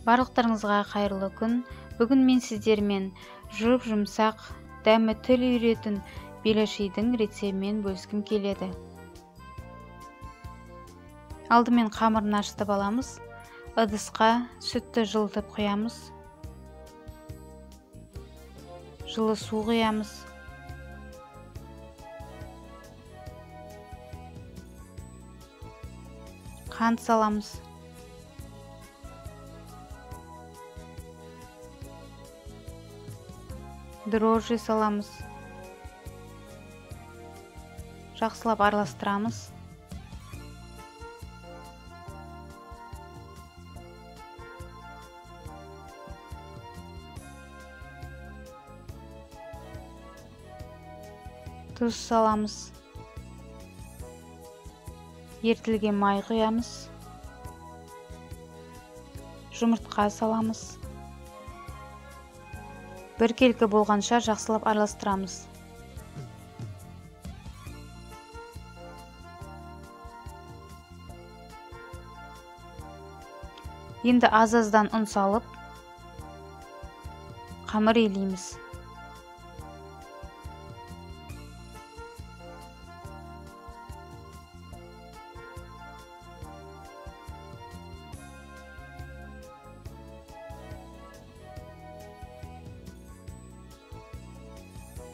Барлықтарыңызға қайырлы күн. Бүгін мен сіздермен жұп-жұмсақ, дәмі тіл үйіретін беляшидің рецептімен бөліскім келеді. Алдымен қамырын ашытып аламыз. Ыдысқа сүтті жылытып құямыз. Жылы су құямыз. Қант саламыз. Дрожжи саламыз. Жақсылап араластырамыз. Тұз саламыз. Ерітілген май құямыз. Жұмыртқа саламыз. Біркелкі болғанша жақсылап араластырамыз. Енді аз-аздан ұн салып, қамыр илейміз.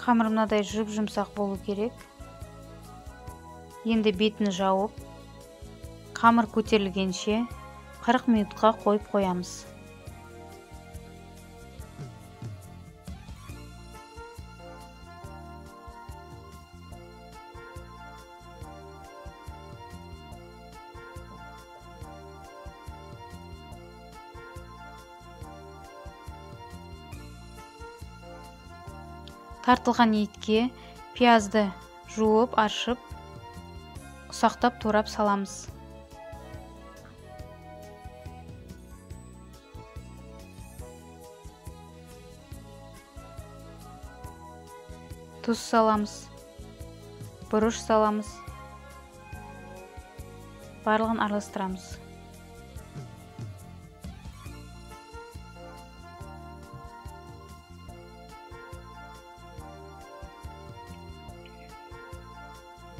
Қамыр мынадай жұп-жұмсақ болу керек. Енді бетін жауып, қамыр көтерілгенше 40 минутқа қойып қоямыз. Тартылған етке пиязды жуып, аршып, ұсақтап турап саламыз. Тұз саламыз, бұрыш саламыз. Барлығын араластырамыз.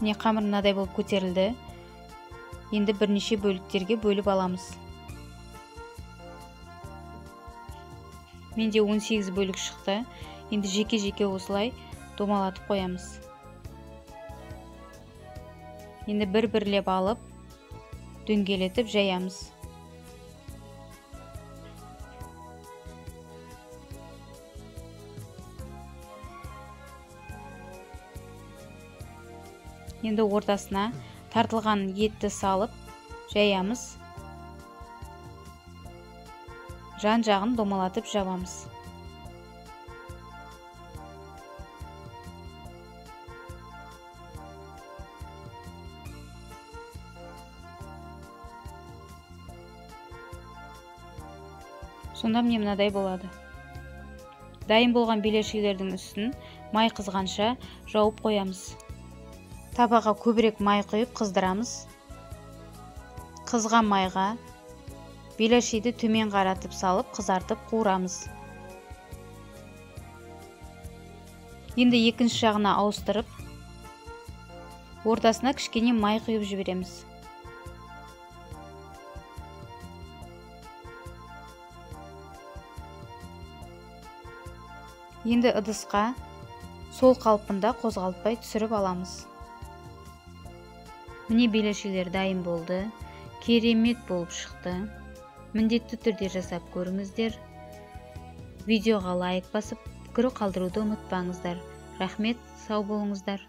Міне, қамыр мынадай болып көтерілді. Енді бірнеше бөліктерге бөліп аламыз. Менде 18 бөлік шықты. Енді жеке-жеке осылай домалатып қоямыз. Енді бір-бірлеп алып, дөңгелетіп жаямыз. Енді ортасына тартылған етті салып жаямыз. Жан-жағын домалатып жабамыз. Сонда міне мынадай болады. Дайын болған беляшилердің үстін май қызғанша жауып қоямыз. Табаға көбірек май құйып қыздырамыз. Қызған майға беляшиді төмен қаратып салып, қызартып қуырамыз. Енді екінші жағына ауыстырып, ортасына кішкене май құйып жібереміз. Енді ыдысқа сол қалпында қозғалтпай түсіріп аламыз. Міне, беляшилер дайын болды. Керемет болып шықты. Міндетті түрде жасап көріңіздер. Видеоға лайк басып, пікір қалдыруды ұмытпаңыздар. Рахмет, сау болыңыздар.